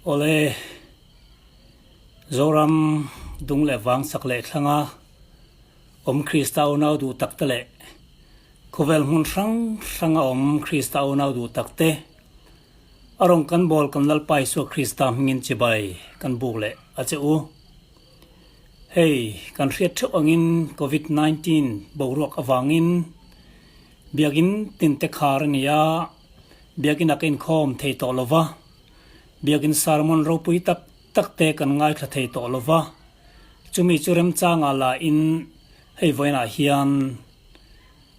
Awle, Zoram dung leh vang chak leh thlanga awm Krista unau duh tak te leh khawvel hmun hrang hranga awm Krista unau duh tak te a rawn kan bawl kan Lalpa Isua Krista hmingin chibai kan buk leh a che u. Hei, kan hriat theuh angin Covid 19 boruak avangin Biakinn tinte khar a ni a, Biakinn a ka inkhawm thei tawh lo va, Biakinn sermon ropui tak tak te kan ngaithla thei tawh lo va, chumi chu remchangah la in hei vawiinah hian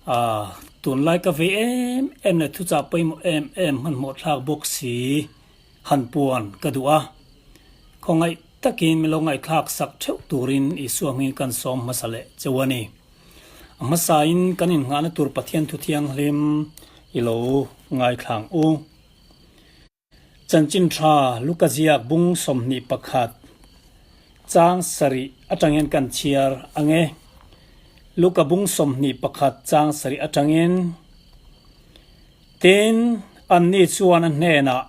ah tunlai ka vei em em leh thuchah pawimawh em em hmanhmawh thlak bawk si han puan ka duh a, khawngaih takin min lo ngaihthlak sak theuh turin Isua hmingin kan sawm hmasa leh cheu a ni. A hmasain kan innghahna tur Pathian thu thianghlim i lo ngaithlang u. Chanchin tha Luka ziak bung 21 chang sarih atangin kan chhiar ang e. Luka bung 21 chang sarih atangin, Tin, anni chuan a hnenah,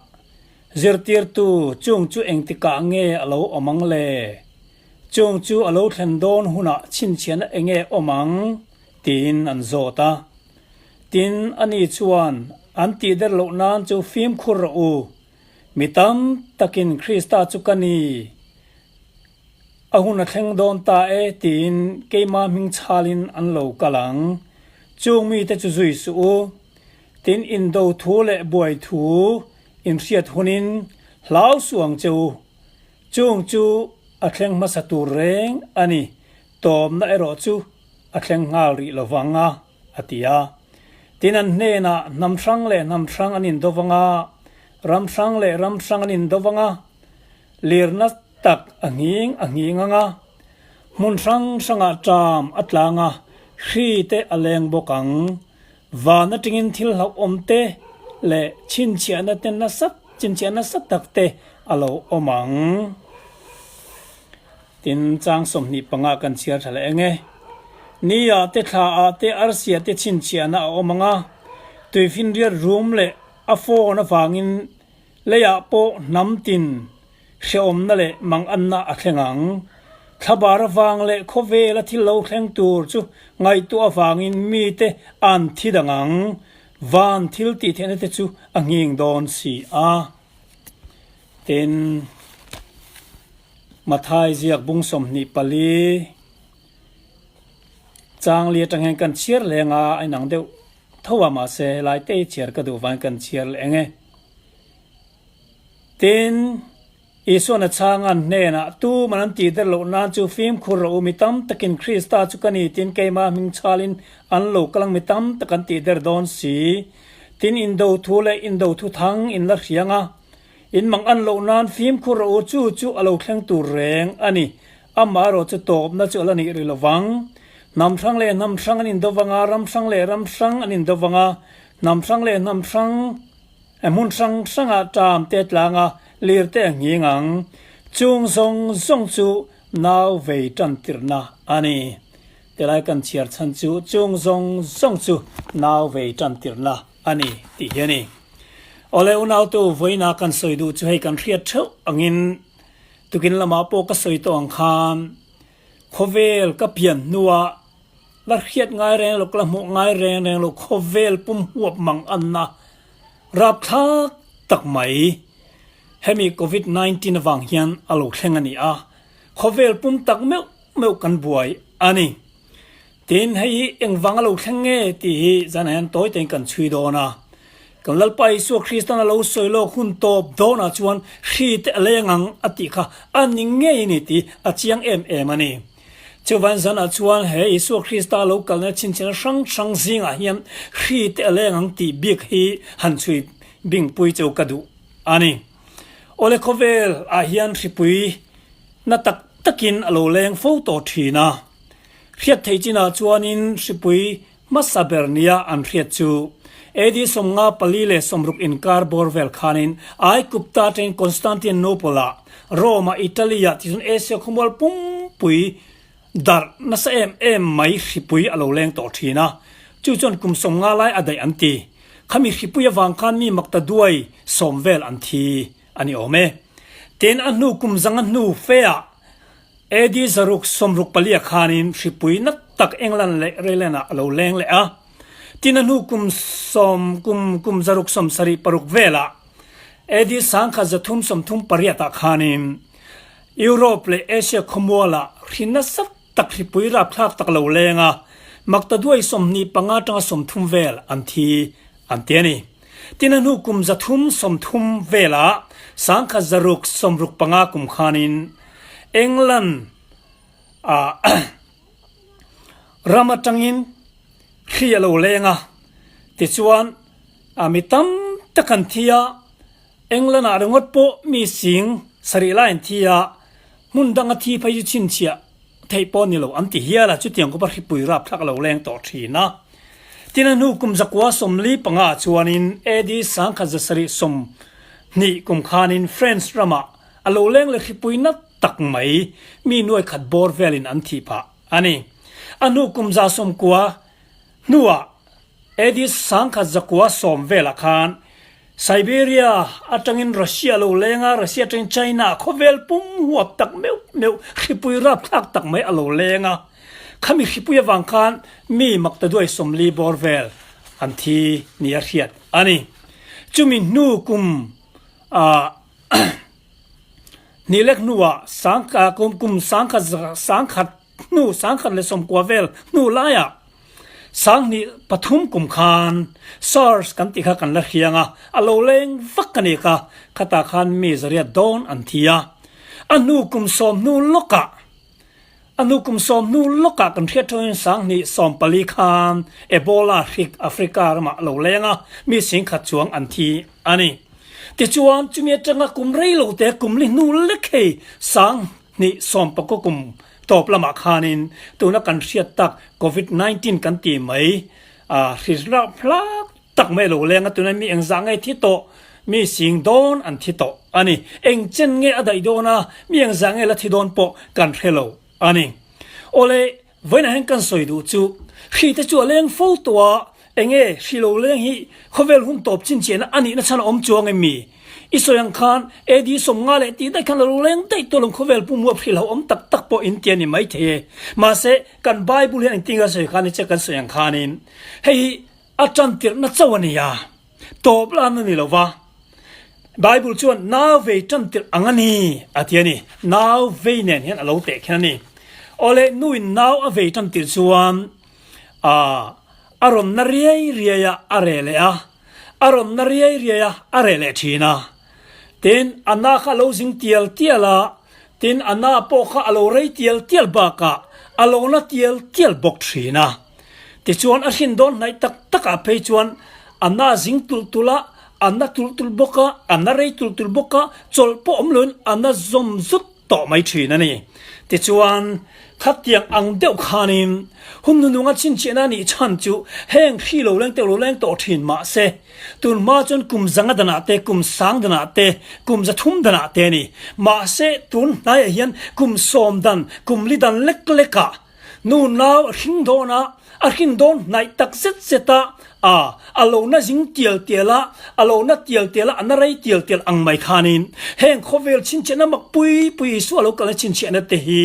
Zirtirtu, chung chu engtikah nge a lo awm ang le? Chung chu a lo thlen dawn hunah chhinchhiahna eng nge awm ang? tiin an zawt a. Tin, ani chuan, An tih der loh nan chu fimkhur rawh u. Mi tam takin Krista chu ka ni. A hun a thleng dawn ta e, tiin keimah hming chhalin an lo kal ang. Chung mite chu zui suh u. Tin, indo thu leh buai thu inhriat hunin hlau suh ang che u. Chung chu a thleng hmasa tur reng a ni, tawmna erawh chu a thleng nghal rih lo vang a, a ti a. Tin, an hnenah hnam hrang leh hnam hrang an indo vang a, ram hrang leh ram hrang an indo vang a, lirna tak a nghing a nghing ang a, hmun hrang hrangah ṭam a tlang a, hri te a leng bawk ang. Van atangin thil hlauhawm te leh chhinchhiahna te nasa chhinchhiah nasa tak te a lo awm ang. Tin, chang 25 kan chhiar tha leh eng e. Ni ah te thla ah te arsia te chhinchhiahna a awm ang a, tuifinriat rum leh a phone avangin Leiah pawh hnam tin hrehawmna leh manganna a thleng ang. Thlabar avang leh khawvela thil lo thleng tur chu ngaihtuah avangin mite an thi dang ang. Van thil tih theihna te chu a nghing dawn si a. Tin, Mathai ziak bung 24 chang li atang hian kan chhiar leng a, a inang deuh. Tho a mahse helai te hi chhiar ka duh vangin kan chhiar leh eng e. Tin, Isua'n a chhang an hnenah, Tu man an tih der loh nan chu fimkhur rawh u, mi tam takin Krista chu ka ni tiin keimah hming chhalin an lo kal ang mi tam tak an tih der dawn si. Tin, indo thu leh indo thu thang in la hriang a, in mang an loh nan fimkhur rawh u, chu chu a lo thleng tur reng a ni. Amaherawh chu tawpna chu a la nih rih lo vang. Hnam hrang leh hnam hrang an indo vang a, ram hrang leh ram hrang an indo vang a, hnam hrang leh hnam hrang hmun hrang hrangah ṭam te tlanga lir te a nghing ang. Chung zawng zawng chu nau vei ṭantirhna a ni. Tilai kan chhiar chhan chu chung zawng zawng chu nau vei ṭantirhna a ni tih hi a ni. Awle unautu vawiina kan sawi duh chu hei kan hriat ṭheuh angin Tukin lamah pawh ka sawi tawh ang khan khawvel ka pian hnuah la hriat ngai reng lo, ka la hmuh ngai reng reng lo khawvel pum huap mang anna rapthlak tak mai hemi Covid 19 avang hian a lo thleng a ni a, khawvel pum tak meuh meuh kan buai a ni. Tin, hei hi engvang a lo thleng nge tih hi zanah hian tawi tein kan chhui dawn a. Kan Lalpa Isua Kristan a lo sawi lawk hun tawp dawnah chuan hri te a leng ang a tih kha a ni ngei a ni tih a chiang em em a ni. Chuvan zanah chuan he Isua Krista a lo kalna chhinchhiahna hrang hrang zingah hian hri te a leng ang tih bik hi han chhui bingpui cheu ka duh a ni. Awle khawvel ah hian hripui na tak takin a lo leng fo tawh thin a. Hriat theih chinah chuanin hripui hmasa ber nia an hriat chu AD 54 60 inkar bawr vel khanin Aigupta atangin Constantinople-ah, Rome-ah, Italy-ah tichuan Asia khawmual pumpui darh nasa em em mai hripui a lo leng tawh thin a, chu chuan kum 50 lai a daih an ti. Khami hripui avang khan mi makta duai sawm vel an thi a ni awm e. Tin, a hnu kum zanga hnu feah AD 664 khanin hripui na tak England leh Ireland ah a lo leng leh a. Tin, a hnu kum sawm kum kum 676 velah AD 1338 ah khanin Europe leh Asia khawmualah hri nasa tak hripui rapthlak tak lo leng a, maktaduai 25 atanga 30 vel an thi an ti a ni. Tin a hnu kum 330 velah 1665 kum khanin England ah ram atangin hri a lo leng a, tichuan mi tam tak an thi a, England ah ringawt pawh mi sing sarih lai an thi a, hmun danga thi phei chu chhinchhiah theih pawh ni lo an ti hial a, chutiang kawpa hripui rapthlak a lo leng tawh thin a. Tin a hnu kum 1945 ah chuanin AD 1720 kum khanin France ramah a lo leng leh hripui nat tak mai mi nuai khat bawr velin an thih phah a ni. A hnu kum 90 hnuah AD 1910 velah khan Siberia atangin Russia lo leng a, Russia atangin China khawvel pum huap tak meuh meuh hripui rapthlak tak mai a lo leng a. Khami hripui avang khan mi maktaduai 40 bawr vel an thi nia hriat a ni. Chumi hnu kum ah hnilek hnuah kum kum 10,000 hnu 1090 vel hnu laiah 2003 kum khan SARS kan tih kha kan la hriang a, a lo leng vak a ni kha, khatah khan mi zariat dawn an thi a. A hnu kum sawm hnu lawkah, a hnu kum sawm hnu lawkah kan hriat thawin 2014 khan Ebola hrik Africa ramah a lo leng a, mi 10,000 chuang an thi a ni. Tichuan, chumi atanga kum rei lo te kum li hnu lek hei 2019 kum tawp lamah khanin tuna kan hriat tak Covid 19 kan ti mai a hri hlak tak mai lo leng a tuna mi engzah nge thi tawh mi sing dawn an thi tawh a ni. Eng chen nge a daih dawn a mi engzah nge la thi dawn pawh kan hre lo a ni. Awle Vawiinah hian kan sawi duh chu hri te chu a leng fo tawh a, enge hri lo leng hi khawvel hun tawp chinchiahna a nihna chhan a awm chuang em mi? I sawi ang khan AD 50 leh tih daih khan a lo leng daih tawh lo khawvel pum huap hri lo awm tak tak pawh in ti a ni maithei e. Mahse, kan Bible hian engtin nge a sawi khan i che kan sawi ang khanin hei hi a tantirhna chauh a ni a, tawp lan a ni lo va. Bible chuan nau vei tantirh ang a ni a ti a ni. Nau vei nen hian a lo teh khin a ni. Awle nuin nau a vei tantirh chuan a rawn na riai riai a, a reh leh a, a rawn na riai riai a, a reh leh thin a. Tin, a na kha a lo zing tial tial a, tin a na pawh kha a lo rei tial tial bakah a lo na tial tial bawk thin a. Tichuan a hrin dawn hnaih tak takah phei chuan a na zing tulh tulh a, a na tulh tulh bawk a, a na rei tulh tulh bawk a, chawlh pawh awm loin a na zawm zut tawh mai thin a ni. Tichuan, khatiang ang deuh khanin hun nununga chhinchhiahna a nih chhan chu heng hri lo leng teuh lo leng tawh thin mahse, tun hma chuan kum zanga danah te, kum sang danah te, kum 300 danah te a ni. Mahse, tun hnaiah hian kum sawm dan, kum li dan lek lekah, Nu nau a hring dawn a, a hrin dawn hnaih tak zet zet a, a, a lo na zing tial tial a, a lo na tial tial a, a na rei tial tial ang mai khanin heng khawvel chhinchhiahna mak pui pui Isua lo kalna chhinchhiahna te hi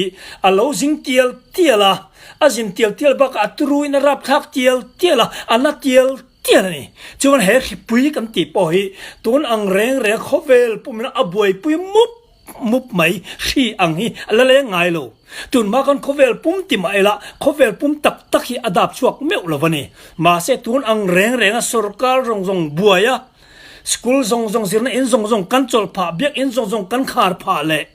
a lo zing tial tial a, a zin tial tial bakah a turuin a rapthlak tial tial a, a na tial tial a ni. Chuan he hripui kan tih pawh hi tun ang reng reng khawvel pumin a buaipui mup mup mai hri ang hi a la leng ngai lo. Tunhma kan khawvel pum ti mah ila khawvel pum tak tak hi a dap chhuak meuh lo a ni. Mahse tun ang reng renga sorkar zawng zawng buai a, school zawng zawng zirna in zawng zawng kan chawlh phah, biakinn zawng zawng kan khar phah leh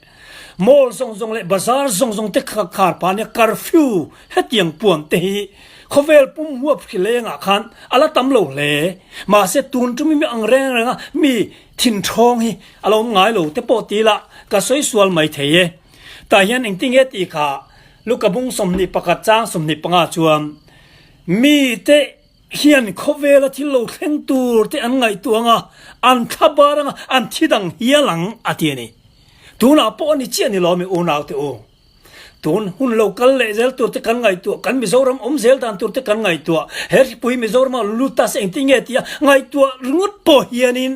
mall zawng zawng leh bazar zawng zawng te kha khar phah nia curfew hetiang puan te hi khawvel pum huap hri lengah khan a la tam lo hle. Mahse tun tumi mi ang reng renga mi Thinthawng hi a lo awm ngai lo te pawh ti la ka sawi sual mai thei e. Tah hian engtin nge tih kha Luka bung 21 chang 25 chuan mite hian khawvela thil lo thleng tur te an ngaihtuah anga an thla bar anga an thi dang hial ang a ti a ni. Tunah pawh a ni chiah ni lo mi unaute u. Tun hun lo kal leh zel tur te kan ngaihtuah, kan Mizoram awm zel dan tur te kan ngaihtuah, he hripui Mizorama lut ta se engtin nge tia ngaihtuah ringawt pawh hianin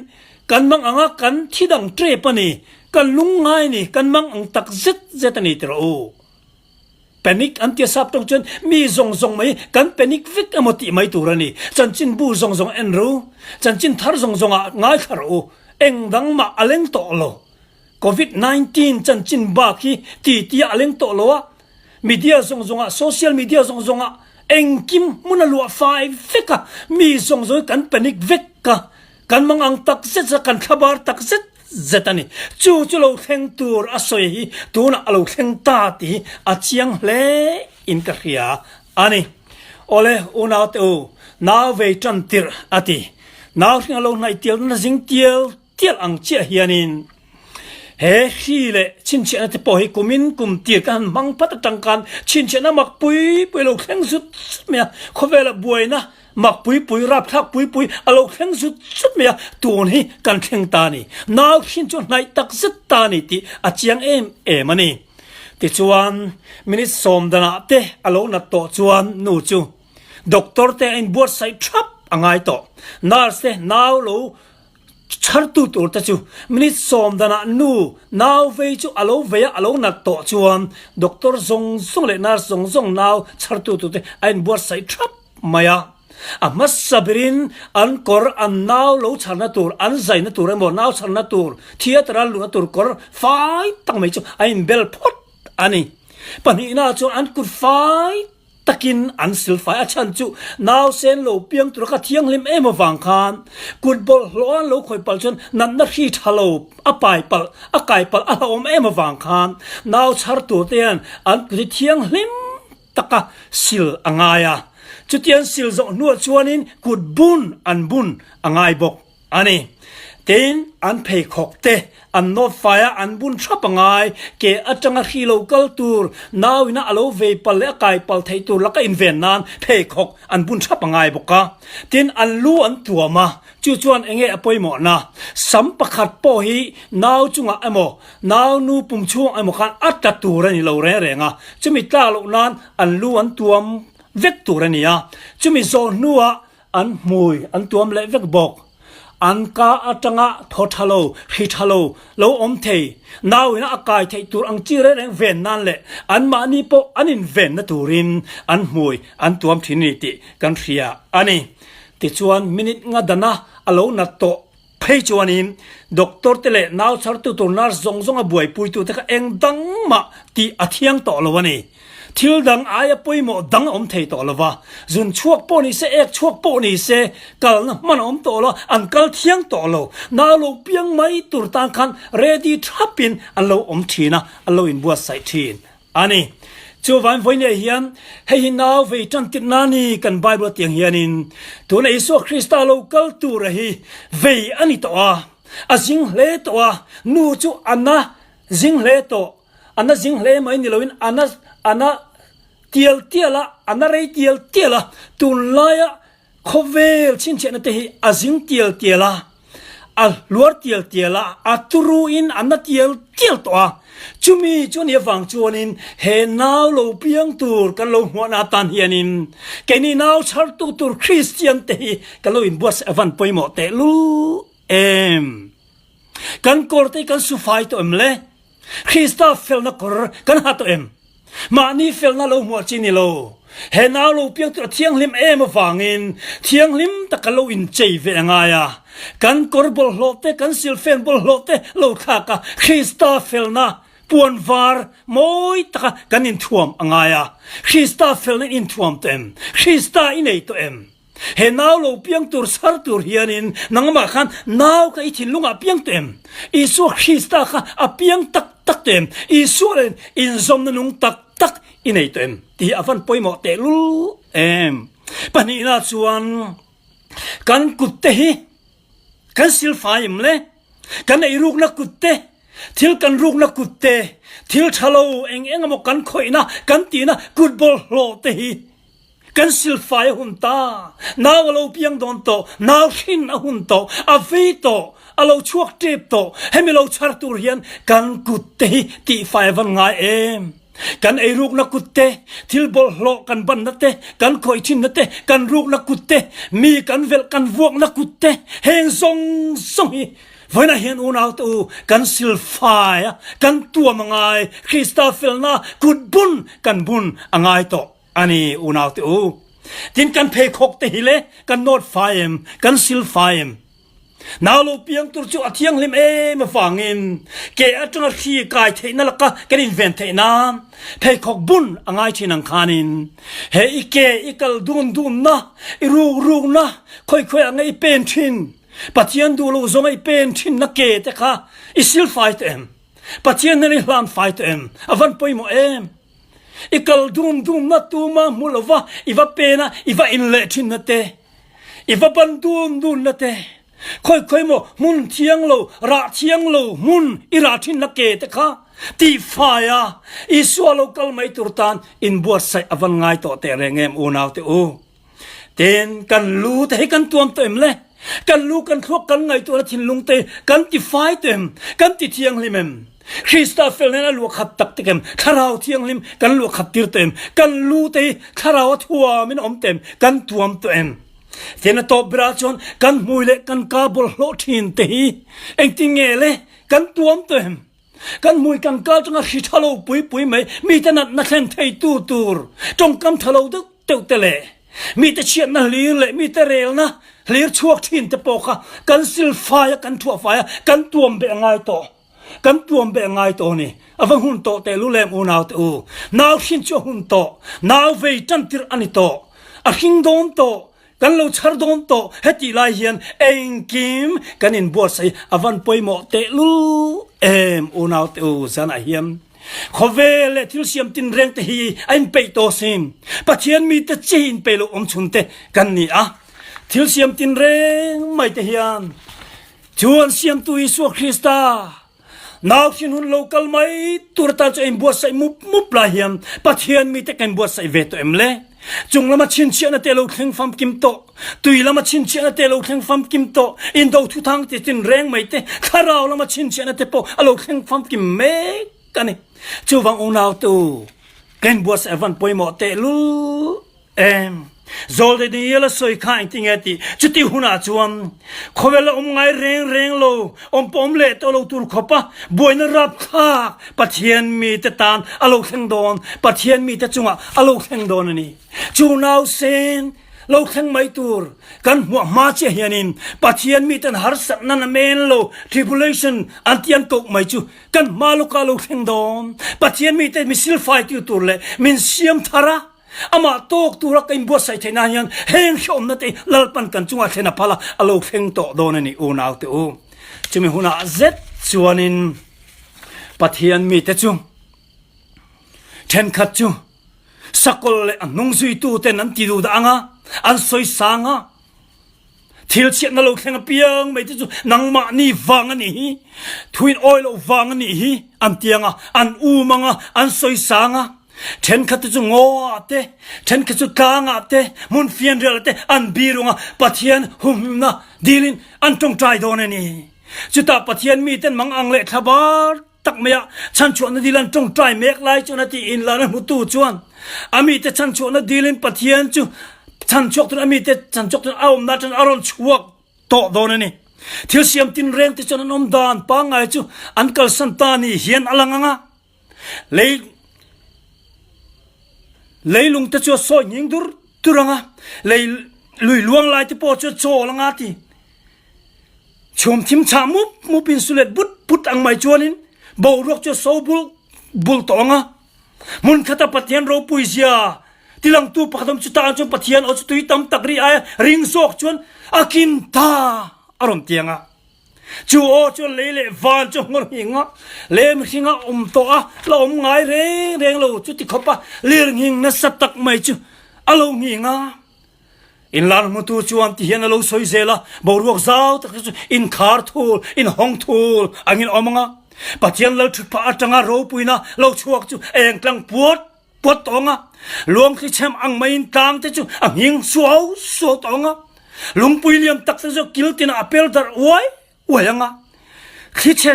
kan mang anga kan thi dang tep a ni. Kan lungngai a ni, kan mang ang tak zet zet a ni ti rawh u. Panic an tia sap tawng chuan mi zawng zawng mai kan panic vek emaw tih mai tur a ni. Chanchinbu zawng zawng en ru, chanchin thar zawng zawngah ngaithla rawh u, eng dang mah a leng tawh lo. Covid 19 chanchin bak hi ti tia a leng tawh lo a, media zawng zawngah, social media zawng zawngah engkim hmun a luah fai vek a, mi zawng zawng hi kan panic vek a, kan mangang tak zet a, kan thlabar tak zet zet a ni. Chu chu lo thleng tur a sawi hi tunah a lo thleng ta tih hi a chiang hle in ka hria a ni. Awle unau te u, nau vei tan tirh a ti. Nau hring a lo hnaih tial na zing tial tial ang chiah hianin he hri leh chhinchhiahna te pawh hi kumin kum tir kan han hmang phat atang khan chhinchhiahna mak pui pui a lo thleng zut zut mai a, khawvela buaina Mak pui pui, rapthlak pui pui a lo thleng zut zut mai a, tun hi kan thleng ta a ni. Nau hrin chu hnaih tak zet ta a ni tih a chiang em em a ni. Tichuan, minute sawm danah te a lo nat tawh chuan nu chu doctor te a inbuatsaih thap a ngai tawh. Nurse te nau lo Chhartu tur te chu minute sawm danah nu nau vei chu a lo vei a, a lo nat tawh chuan doctor zawng zawng leh nurse zawng zawng nau chhartu tur te a inbuatsaih thap mai a. A hmasa berin an kawr an nau lo chharna tur, an zaina tur emaw nau chharna tur, theatre a luhna tur kawr fai tak mai chu a inbel phawt a ni. Pahnihna chuan an kut fai takin an silfai a chhan chu nausen lo piang tura ka thianghlim em avang khan kut bawlhhlawh an lo khawih palh chuan natna hri tha lo a pai palh a kai palh a hlauhawm em avang khan nau chhar tur te hian an kut hi thianghlim taka sil a ngai a chutiang sil zawh hnuah chuanin kut bun an bun a ngai bawk. A ni. Tin, an pheikhawk te an nawt fai a, an bun thrap a ngai. Ke atanga hri lo kal tur, nau ina a lo vei pal leh a kai pal theih tur laka inven nan pheikhawk an bun thrap a ngai bawk a. Tin, an lu an tuam a, chu chuan enge a pawimawhna? Sam pakhat pawh hi nau chungah emaw, nau nu pum chhungah emaw khan a tla tur a ni lo reng reng a, chumi tlak loh nan an lu an tuam vek tur a ni a. Chumi zawh hnuah An hmui an tuam leh vek bawk. An ka atanga thaw tha lo, hri tha lo, lo awm thei, nauina a kai theih tur ang chi reng reng ven nan leh anmahni pawh an invenna turin an hmui an tuam thin a ni tih kan hria a ni. Tichuan minute nga dana a lo nat tawh Phei chuanin doctor te leh nau chhartu tur nurse zawng zawng a buaipuitu te kha eng dang mah tih a thiang tawh lo a ni. Thil dang aia pawimawh dang a awm thei tawh lo va, zun chhuak pawh ni se, ek chhuak pawh ni se, kalna hman a awm tawh lo, an kal thiang tawh lo. Nau lo piang mai tur tan khan ready thapin an lo awm thin a, an lo inbuatsaih thin A ni. Chuvain vawinia hian hei hi nau vei tan tirh na ni kan Bible a tiang hianin tuna Isua Krista lo kal tura hi vei a ni tawh a, a zing hle tawh a, nu chu a na zing hle tawh, a na zing hle mai ni loin a na a na tial tial a, a na rei tial tial a, tunlaia Khawvel chhinchhiahna te hi a zing tial tial a, a hluar tial tial a, a turu in a na tial tial tawh a. Chumi chu a nih avang chuanin he nau lo piang tur kan lo hmuahna atan hianin keini nau chhartu tur Kristian te hi kan lo inbuatsaih a van pawimawh tehlul em. Kan kawr te hi kan su fai tawh em le? Krista felna kawr kan ha tawh em? Mahni felna lo hmuah chi ni lo. He nau lo piang tur a thianghlim em avangin thianghlim tak kan lo inchei ve a ngai a. Kan kawr bawlhhlawh te, kan silfen bawlhhlawh te lo thlak a, Krista felna puan var mawi taka kan inthuam a ngai a. Krista felna in inthuam tawh em? Krista i nei tawh em? He nau lo piang tur chhar tur hianin nangmah khan nau kha i thinlungah piang tawh em? Isua Krista kha a piang tak tak tawh em? Isua nen inzawmna nung tak tak i nei tawh em? Tih hi a van pawimawh tehlul em. Pahnihna chuan kan kut te hi kan silfai em le? Kan eirukna kut te, thil kan rukna kut te, thil tha lo eng eng emaw kan khawihna, kan tihna kut bawlhhlawh te hi Kan silfai a hun ta, nau a lo piang dawn tawh, nau hrin a hun tawh, a vei tawh, a lo chhuak tep tawh, hemi lo chhar tur hian kan kut te hi tihfai a van ngai em? Kan eirukna kut te, thil bawlhhlawh kan banna te, kan khawih thinna te, kan rukna kut te, mi kan velh kan vuakna kut te, heng zawng zawng hi. Vawiinah hian unaute u, kan silfai a, kan tuam a ngai, Krista felna kut bun kan bun a ngai tawh a ni unaute u. Tin kan pheikhawk te hi le kan nawt fai em, kan silfai em? Nau lo piang tur chu a thianghlim em avangin ke atanga hri kai theihna laka kan inven theih nan pheikhawk bun a ngai thin ang khanin he i ke i kal dun dunna, i ruk rukna, khawi khawi ah nge i pen thin, Pathian duh lo zawng i pen thinna ke te kha i silfai tawh em? Pathian nen i hlan fai tawh em? A van pawimawh em? I kal dum dumna tuma hmu lova i va pen a, i va inleh thinna te, I va ban dun dun na te, khawi khawi maw hmun thiang lo, rah thiang lo hmun i rah thin na ke te kha tihfai a, Isua lo kal mai tur tan inbuatsaih a van ngai tawh teh reng em unau te u. Tin, kan lu te hi kan tuam tawh em le? Kan lu kan thluak kan ngaihtuahna thinlung te kan tifai tawh em? Kan ti thianghlim em? Krista fel nen a luah khat tak tak em? Thlarau Thianghlim kan luah khat tir tawh em? Kan lu te hi Thlarau a thuam in a awm tawh em? Kan tuam tawh em? Tin a tawp berah chuan kan hmui leh kan ka bawlhhlawh thin te hi engtin nge le kan tuam tawh em? Kan hmui kan ka atanga hri tha lo pui pui mai mite natna thlen theitu tur tawngkam tha lo deuh deuh te leh mite chhiatna hlir leh mite relna hlir chhuak thin te pawh kha kan silfai a kan thuahfai a kan tuam beh a ngai tawh. Kan tuam beh ngai tawh ni. A va hun tawh teh lulem unau te u. Nau hrin chu a hun tawh. Nau vei tan tirh a ni tawh. A hring dawn tawh. Kan lo chhar dawn tawh. Hetih lai hian engkim kan inbuatsaih a van pawimawh teh lul em unau te u zanah hian. Khawvel leh thil siam tinreng te hi a inpeih tawh sin. Pathian mite chi inpeih loh awmchhun te kan ni a. Thil siam tinreng mai te hian Chu an siamtu Isua Krista nau thin hun lo kal mai tur atan chu a inbuatsaih mup mup lai hian Pathian mite kan inbuatsaih ve tawh em le? Chung lama chhinchhiahna te lo thleng famkim tawh, tui lama chhinchhiahna te lo thleng famkim tawh, indo thuthang ti tin reng mai te, thlarau lama chhinchhiahna te pawh a lo thleng famkim mek a ni. Chuvang unautu, kan inbuatsaih a van pawimawh tehlul Em, Zawlde Daniel a sawi kha engti nge tih? Chuti hunah chuan khawvel a awm ngai reng reng lo, awm pawh awm leh tawh lo tur khawpa buaina rapthlak Pathian mite tan a lo thleng dawn, Pathian mite chungah a lo thleng dawn a ni. Chu nausen lo thleng mai tur kan hmuah hma chiah hianin Pathian miten harsatna na men lo, tribulation, an tih an koh mai chu kan hma lawkah a lo thleng dawn. Pathian mite mi silfaitu tur leh min siam thar a, Amah tawk tura ka inbuatsaih theih nan hian heng hrehawmna te Lalpan kan chungah thlen a phal a, a lo thleng tawh dawn a ni unau te u. Chumi hunah zet chuanin Pathian mite chu thenkhat chu sakawlh leh a hnung zuituten an ti duh dah ang a, an sawi sang a. Thil chhiatna lo thleng apiang mai te chu nangmahni vang a nih hi, thuin awi loh vang a nih hi an ti ang a, an um ang a, an sawi sang a. Thenkhat te chu ngaw ah te, thenkhat chu tlang ah te, hmun fianrial ah te an bir ung a, Pathian humhimna dilin an tawngtai dawn a ni. Chutah Pathian miten mangang leh thlabar tak mai a, chhanchhuahna dil an tawngtai mek lai chuan a ti inlan a hmutu chuan a mite chhanchhuahna dilin Pathian chu chhanchhuak tun a mite chhanchhuak tun a awmna atang a rawn chhuak tawh dawn a ni. Thil siam tinreng te chuan an awm dan pangngai chu an kalsan ta ni hian a lang ang a, lei leilung te chu a sawi nghing dur dur ang a, lei lui luang lai te pawh chu a chawl ang a ti. Chhum thim chhah mup mup in sulet but but ang mai chuanin boruak chu a so bul bul tawh ang a. Hmun khata Pathian ropui zia tilangtu pakhat awm chu tan chuan Pathian aw chu tui tam tak ri aia ring zawk chuan a kin ta a rawn ti ang a. Chu aw chuan lei leh van chu a nghawr nghing a, lem hring a awm tawh a, la awm ngai reng reng lo chuti khawp a lirnghing nasa tak mai chu a lo nghing a. Inlar hmutu chuan ti hian a lo sawi zel a, boruak zau tak te chu inkhar thul, inhawng thul angin a awm ang a. Pathian lal thut phah atanga ropuina lo chhuak chu eng tlang puat puat tawh ang a, luangthli chhem ang maiin tlang te chu a nghing suau suau tawh ang a, lungpui lian tak te chu kil tinah a pel darh uai uai ang a, thli chhe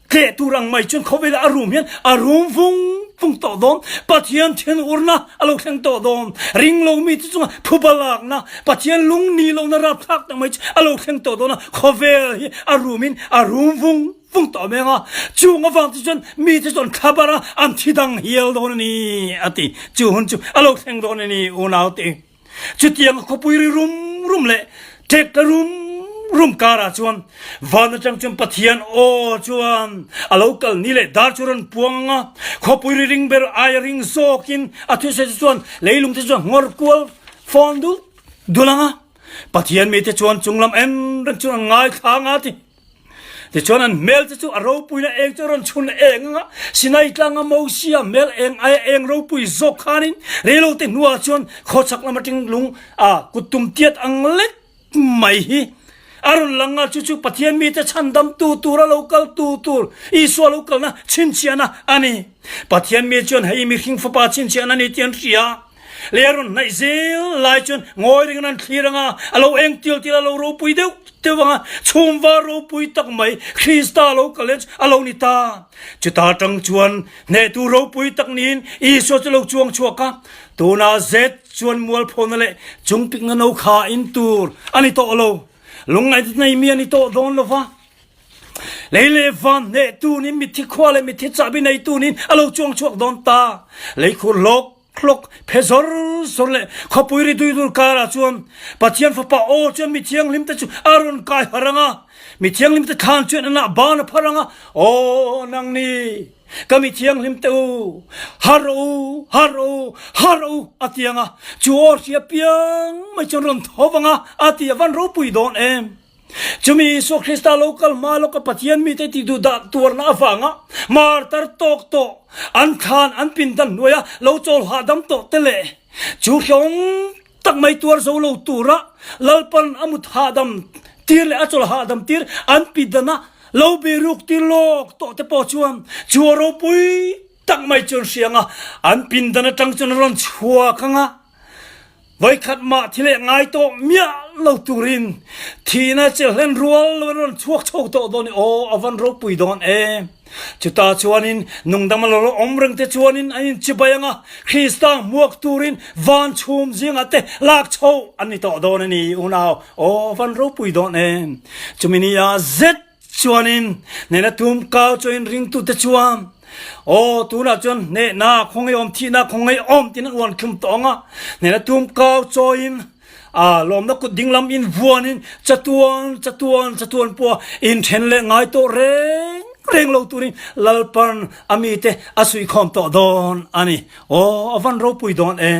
tleh tur ang mai chuan khawvelah a rum hian a rum vung. vung tawh dawn. Pathian thinurna a lo thleng tawh dawn. Ring lo mite chunga phuba lakna, Pathian lung ni lohna rapthlak tak mai chu a lo thleng tawh dawn a. Khawvel hi a rumin a rum vung vung tawh mai ang a. Chung avang te chuan mite chu an thlabar a, an thi dang hial dawn a ni, a ti. Chu hun chu a lo thleng dawn a ni, unaute. Chutiang a khawpui ri rum rum leh ṭek tla rum rum karah chuan van aṭang chuan Pathian aw chuan a lo kal ni leh dar chu rawn puang ang a, khawpui ri ring ber aia ring zawkin a thusawi te chuan leilung te chuan nghawr kual fawn dul dul ang a, Pathian mite chuan chunglam en reng chuan an ngaithla ang a ti. Tichuan an hmel te chu a ropuina eng chu a rawn chhun eng ang a, Sinai tlanga Mosia hmel eng aia eng ropui zawk khanin reilote hnuah chuan khawchhak lam atang lung a kuttum tiat ang lek mai hi a rawn lang a, chu chu Pathian mite chhandamtu tura lo kaltu tur Isua lo kalna chhinchhiahna a ni. Pathian mi chuan hei mihring fapa chhinchhiahna a ni tih an hria. Lei a rawn hnaih zel lai chuan ngawi ringin an thlir ang a, a lo eng tial tial a lo ropui deuh deuh ang a, chhum var ropui tak mai Krista lo kal chu a lo ni ta. Chuta tang chuan hnehtu ropui tak niin Isua chu lo chuang chhuak a, tunah zet chuan mualphawna leh chungpikna no kha in tur a ni tawh lo, lungngaihna nei mi a ni tawh dawn lo va. Lei leh van hnehtunin mitthi khua leh mitthi chahbi neitunin a lo chuang chhuak dawn ta. Lei khur hlawk hlawk phe zawr zawr leh khawpui ri dui dur karah chuan Pathian Fapa aw chuan mi thianghlim te chu a rawn kai harh ang a, mi thianghlim te thlan chuan an ah ban a pharh ang a, Aw nangni, ka mi thianghlim te u, harh rawh u, harh rawh u, harh rawh u, a ti ang a, chu aw hria piang mai chuan rawn tho vang a, a ti a van ropui dawn em. Chumi Isua Krista lo kal hma lawka Pathian mite ti duh dah tuarna avanga martar tawk tawh an thlan an pindan hnuaia lo chawl hahdam tawh te leh chu hlawng tak mai tuar zo lo tura Lalpan a mut hahdam tir leh a chawl hahdam tir an pindana lo biruk tir lawk tawh te pawh chuan chu a ropui tak mai chu an hria anga an pindan atang chuan a rawn chhuak anga. Voikhat mah thi leh ngai tawh miah lo turin thihna chelhlen rual lo in rawn chhuak chho tawh dawn i aw a van ropui dawn e. Chuta chuanin nungdam a lo awm reng te chuanin an inchibai ang a, Krista hmuak turin van chhum zingah te lak chho an ni tawh dawn a ni unau aw a van ropui dawn e. Chumi ni ah zet Chuanin, hnehna tum kau chuain ringtute chuan, Aw, tunah chuan hnehna khawngaihawm, thihna khawngaihawm tiin an uan thlum tawh ang a. Hnehna tum kau chawiin, a lawmna kut dinglam in vuanin, chatuan, chatuan, chatuan pawha inthen leh ngai tawh reng reng lo turin Lalpan a mite a suihkhawm tawh dawn a ni. Aw, a van ropui dawn e.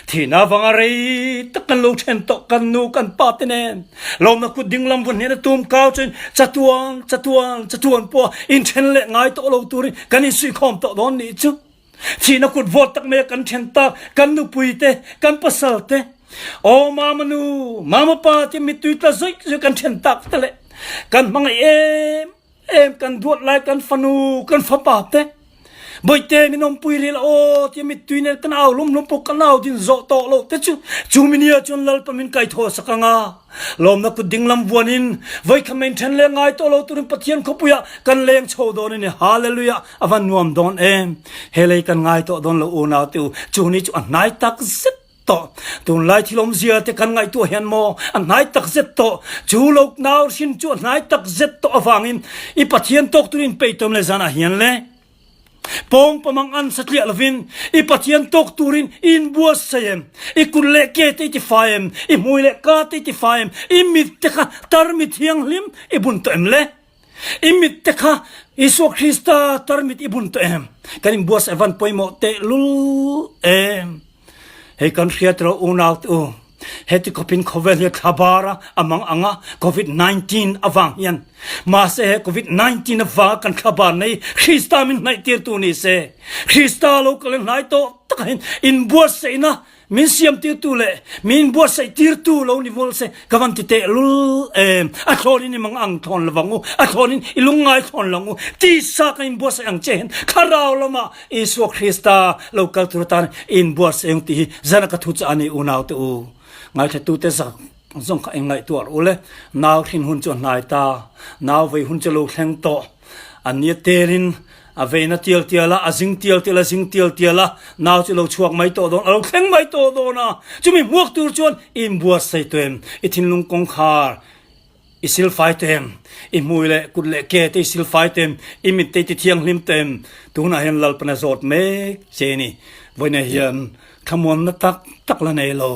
Thihna avanga rei tak kan lo then tawh kan nu kan pa te nen lawmna kut dinglam vun hnen a tum kau chuan chatuan chatuan chatuan pawh inthen leh ngai tawh lo turin kan insuihkhawm tawh dawn nih chu. Thihna kut vawt tak mai a kan then tak kan nupui te kan pasal te aw mama nu mama pa te mittui tla zawih zawih kan then tak te leh kan hmangaih em Em kan duat lai kan fanu kan fapa te Bawihte min awmpui rih la aw tia mittui nen kan au lum lum pawh kan au din zawh tawh loh te chu chu minia chuan Lalpa min kai thaw sak ang a. Lawmna kut dinglam vuanin vawikhat mai inthen leh ngai tawh lo turin Pathian khawpuiah kan leng chho dawn a ni. Hallelujah! A van nuam dawn em! He lei kan ngai tawh dawn lo unau te u, chu ni chu a hnai tak zet. tawh. Tunlai thil awmzia te kan ngaihtuah hian maw a hnai tak zet tawh. Chu lo nau hrin chu a hnai tak zet tawh avangin i Pathian tawk turin peih tawm le zanah hian le pawng pamang an satliah lovin i Pathian tawk turin i inbuatsaih em? I kut leh ke te i tifai em? I hmui leh ka te i tifai em? I mit te kha tarmit thianghlim i bun tawh em le? I mit te kha Isua Krista tarmit i bun tawh em? Kan inbuatsaih van pawimawh tehlul em? Hei kan hriat rawh unau te u, heti khawpin khawvel hi thlabar a a mang ang a, Covid 19 avang hian. Mahse he Covid 19 avanga kan thlabar nei Krista min hnaihtirtu ni se, Krista lo kal in hnai tawh takah hian inbuatsaihna Min siamtirtu leh min buatsaihtirtu lo ni mual se ka van ti teh lul em. A thlawn in i mang ang thlawn lovang u, a thlawn in i lungngai thlawn lo ang u. Tisa kan inbuatsaih ang che hian Thlarau lamah Isua Krista lo kal tur atan i inbuatsaih ang tih hi zan a ka thu che a ni unaute u. Ngaithlatute zak zawng kha eng ngaihtuah rawh u le. Nau hrin hun chu a hnai ta, nau vei hun chu lo thleng tawh. An nia telin. A veina tial tial a, a zing tial tial a, zing tial tial a, nau chu lo chhuak mai tawh dawn, a lo thleng mai tawh dawn a. Chumi hmuak tur chuan i inbuatsaih tawh em? I thinlung kawngkhar i silfai tawh em? I hmui leh kut leh ke te i silfai tawh em? I mit te i ti thianghlim tawh em? Tunah hian Lalpan a zawt mek che ni. Vawiinah hian thlamuanna tak tak la nei lo.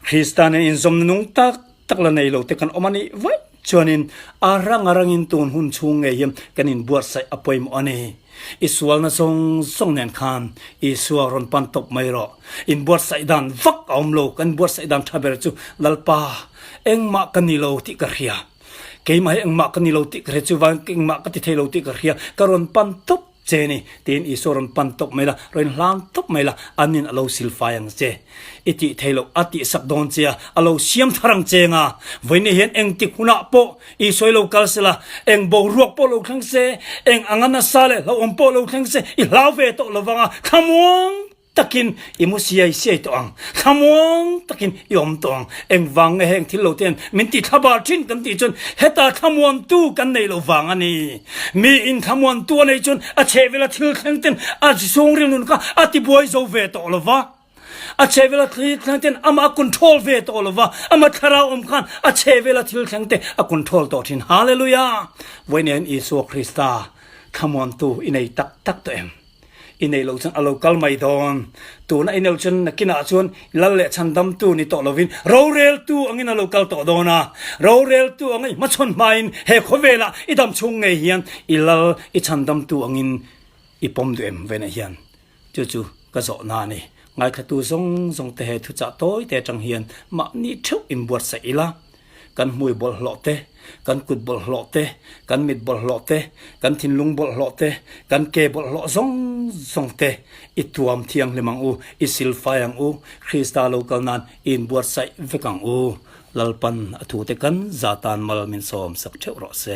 Krista nen inzawmna nung tak tak la nei lo te kan awm a nih vaih chuanin a rang a rangin tun hun chhung ngei hian kan inbuatsaih a pawimawh a ni. I sualna zawng zawng nen khan Isua rawn pan tawp mai rawh. Inbuatsaih dan vak a awm lo, kan inbuatsaih dan tha ber chu Lalpa engmah ka ni lo tih ka hria. Keimah hi engmah ka ni lo tih ka hria, chuvangin engmah ka ti thei lo tih ka hria, ka rawn pan tawp Che ni, tiin Isua rawn pan tawp mai la, rawn hlang tawp mai la, anin a lo silfai ang che. I tih thei loh a tihsak dawn che a, a lo siam thar ang che nga. Vawiin hian engtik hunah pawh Isua i lo kal se la, eng boruak pawh lo thleng se, eng anga nasa leh hlauhawm pawh lo thleng se, i hlau ve tawh lo vang a, thlamuang takin i mu siai siai tawh ang, thlamuang takin i awm tawh ang. Engvang nge heng thil lo ten min ti thlabar thin kan tih chuan heta thlamuantu kan nei lo vang a ni. Mi in thlamuantu a neih chuan a chhehvela thil thleng ten a chhungril nun kha a tibuai zo ve tawh lo va, a chhehvela thil thleng ten amah a control ve tawh lo va, ama thlarau awm khan a chhehvela thil thleng te a control tawh thin. Hallelujah! Vawiin Isua Krista thlamuantu i nei tak tak tawh em? I neih loh chuan a lo kal mai dawn. Tuna i neih chuan nakinah chuan lal leh chhandamtu ni tawh lovin roreltu angin a lo kal tawh dawn a. Roreltu anga i hmachhawn hmain he khawvelah i dam chhung ngei hian i lal i chhandamtu angin i pawm duh em venah hian chu chu ka zawhna a ni. Ngaithlatu zawng zawng te he thuchah tawi te atang hian mahni theuh inbuatsaih ila. Kan hmui bawlhhlawh te, kan kut bawlhhlawh te, kan mit bawlhhlawh te, kan thinlung bawlhhlawh te, kan ke bawlhhlawh zawng zawng te i tuam thianghlim ang u, i silfai ang u, Krista lo kal nan i inbuatsaih vek ang u. Lalpan a thute kan za tan mal min sawm sak theuh rawh se.